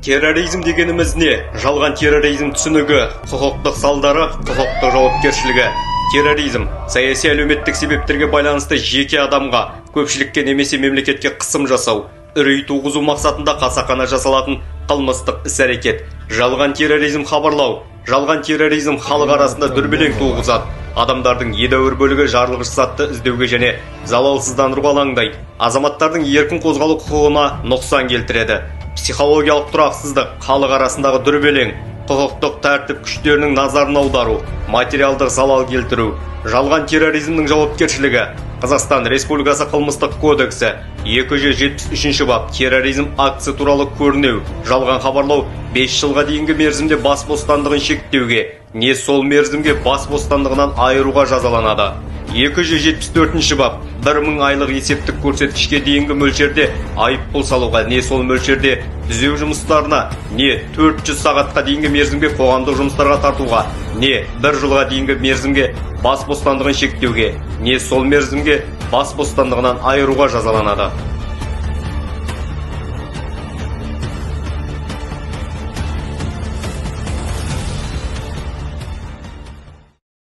Терроризм дегеніміз не? Жалған терроризм түсінігі, құқықтық салдары, құқықтық жауапкершілігі. Терроризм – саяси, әлеуметтік себептерге байланысты жеке адамға, көпшілікке немесе мемлекетке қысым жасау, үрей туғызу мақсатында қасақана жасалатын қылмыстық іс-әрекет. Жалған терроризм хабарлау. Жалған терроризм халық арасында дүрбелең туғызады. Адамдардың едәуір бөлігі жарылғыш затты іздеуге және залалсыздандыруға алаңдайды. Азаматтардың еркін қозғалу құқығына нұқсан келтіреді. Психологиялық тұрақсыздық, халық арасындағы дүрбелең, құқықтық тәртіп күштерінің назарын аудару, материалдық залал келтіру. Жалған терроризмнің жауапкершілігі. Қазақстан Республикасы Қылмыстық кодексі 273 бап, терроризм актісі туралы көрнеу жалған хабарлау 5 жылға дейінгі мерзімде бас бостандығын шектеуге не сол мерзімге бас бостандығынан айыруға жазаланады. 274 бап, 1000 айлық есептік көрсеткішке дейінгі мөлшерде айыппұл салуға не сол мөлшерде түзеу жұмыстарына, не 400 сағатқа дейінгі мерзімге қоғамдық жұмыстарға тартуға, не бір жылға дейінгі мерзімге бас бостандығын шектеуге, не сол мерзімге бас бостандығынан айыруға жазаланады.